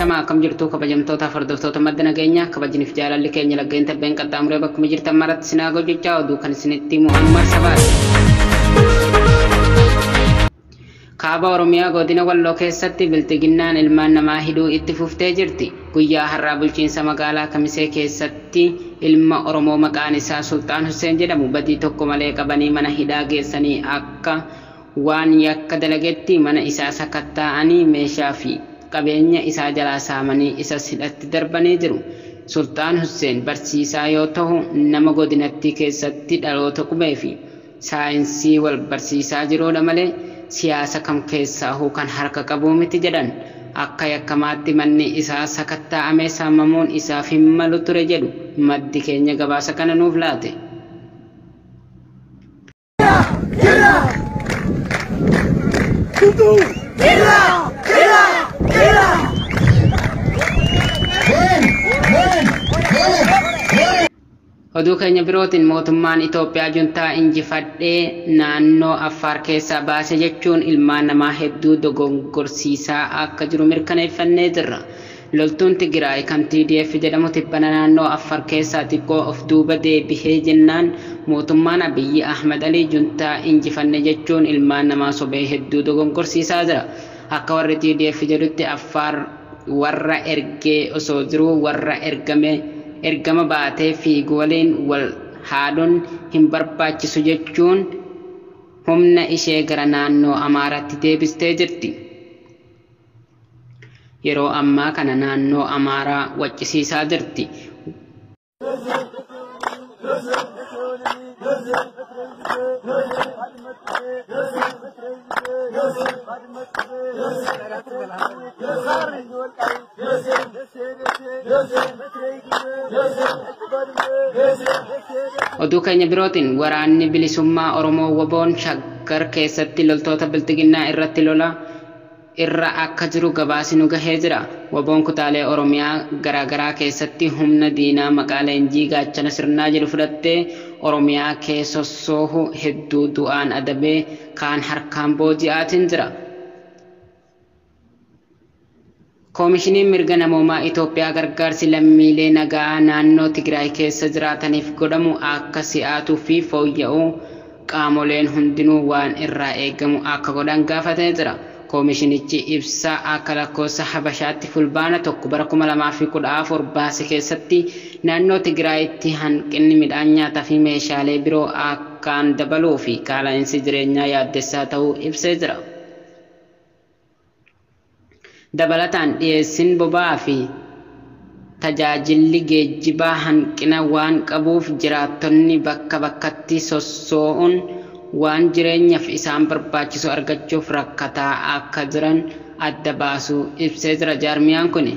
Shama akkam jirtu kabajamtoota hordoftoota madda nageenyaa kabajniif jaalalli keenya laggeen tabbeen qaxxaamuree bakkuma jirtan maratti sinaa gojjechaa oduu kan isinitti himu Anwar Sabaati. Kaaba Oromiyaa godina Walloo keessatti bilxiginnaan ilmaan namaa hidhuu itti fuftee jirti. Guyyaa har'aa bulchiinsa magaalaa Kamisee keessatti ilma Oromoo maqaan isaa Sulxaan Hussein jedhamu badii tokko malee qabanii mana hidhaa geessanii akka waan yakka dalagetti mana isaa sakatta'anii meeshaa fi qabeenya isaa jalaa saamanii isas hidhatti darbanii jiru. Sulxaan Hussein barsiisaa yoo ta'u nama godinattii keessatti dhaloota qubee fi saayinsii wal barsiisaa jiruudha malee siyaasa kam keessaahuu kan harka qabu miti jedhan. Akka yakkamaatti manni isaa sakatta'amee saamamuun isaaf hin malu ture jedhu maddi keenya gabaasa kana nuuf laate. Oduu keenya birootiin mootummaan Itoophiyaa juntaa injifadhee naannoo Affaar keessaa baase jechuun ilmaan namaa hedduu dogongorsiisaa akka jiru mirkaneeffannee jirra. Loltuun Tigraay kan TDF jedhamu tibbana naannoo Affaar keessaa xiqqoo of duuba deebihee jennaan mootummaan Abiyyi Ahmad Alii juntaa injifanne jechuun ilmaan namaa sobee hedduu dogongorsiisaa jira. Akka warri TDF jedhutti Affaar warra ergee osoo jiruu warra ergame ergama baatee fiigu waliin wal haaduun hin barbaachisu jechuun humna ishee gara naannoo Amaaraatti deebistee jirti. Yeroo ammaa kana naannoo Amaaraa waccisiisaa jirti. Oduu keenya birootiin waraanni bilisummaa Oromoo Waboon Shaggar keessatti loltoota bilxiginnaa irratti lola irra akka jiru gabaasi nu gahee jira. Waboon kutaalee Oromiyaa garaagaraa keessatti humna diinaa maqaa leenjii gaachana sirnaa jedhu fudhattee Oromiyaa keessa sossoohu hedduu du'aan adabee kaan harkaan booji'aatiin jira. Koomishiniin mirga namoomaa Itoophiyaa gargaarsi lammiilee nagaa naannoo Tigraay keessa jiraataniif godhamu akka si'aatuu fi fooyya'u qaamoleen hundinuu waan irraa eegamu akka godhan gaafatee jira. Koomishinichi ibsa akka lakkoofsa Habashaatti fulbaana 1 bara 2014 baase keessatti naannoo Tigraayitti hanqinni midhaan nyaataa fi meeshaalee biroo akkaan dabaluu fi qaala'insi jireenyaa yaaddessaa ta'uu ibsee jira. Dabalataan dhiyeessiin boba'aa fi tajaajilli geejjibaa hanqina waan qabuuf jiraattonni bakka bakkatti sossoo'uun waan jireenyaaf isaan barbaachisu argachuuf rakkataa akka jiran adda baasuu ibsee jira jaarmiyaan kun.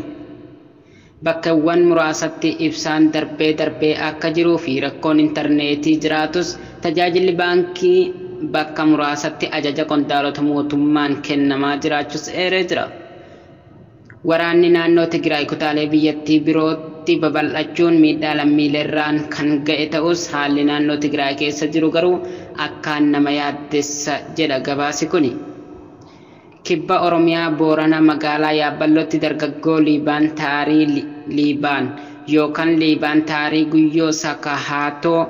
Bakkawwan muraasatti ibsaan darbee darbee akka jiruu fi rakkoon intarneetii jiraatus tajaajilli baankii bakka muraasatti ajaja qondaalota mootummaan kennamaa jiraachuus eeree jira. Waraanni naannoo Tigraay kutaalee biyyattii birootti babal'achuun miidhaa lammiileerraan kan ga'e ta'us haalli naannoo Tigraay keessa jiru garuu akkaan nama yaaddessa jedha gabaasi kuni. Kibba Oromiyaa Boorana magaalaa Yaabalootti dargaggoo Liibaan Taarii Liibaan yookaan Liibaan Taarii Guyyoo Sakahaatoo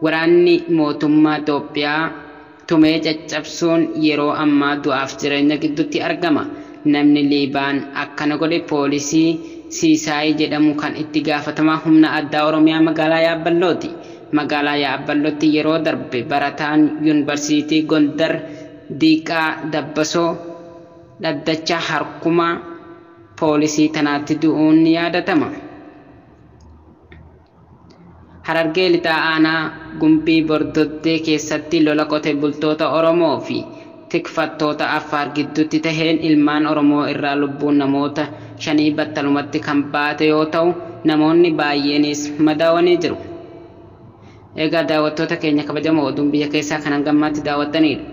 waraanni mootummaa Itoophiyaa tumee caccabsuun yeroo ammaa du'aaf jireenya gidduutti argama. Namni Liibaan akkana godhe poolisii Siisaay jedhamu kan itti gaafatamaa humna addaa Oromiyaa magaalaa Yaabballooti. Magaalaa Yaabballootti yeroo darbe barataan yuunivarsiitii Gondar Diiqaa Dabbasoo dhaddacha harkuma poolisii tanaatti du'uun ni yaadatama. Harargee lixaa aanaa Gumbii Bordoddee keessatti lola qote bultoota Oromoo fi tikfattoota Affaar gidduutti taheen ilmaan Oromoo irraa lubbuun namoota 5 battalumatti kan baate yoo ta'u namoonni baay'eenis madaawanii jiru. Egaa daawwattoota keenya kabajamoo oduun biyya keessaa kan hangammaatti daawwattanidha.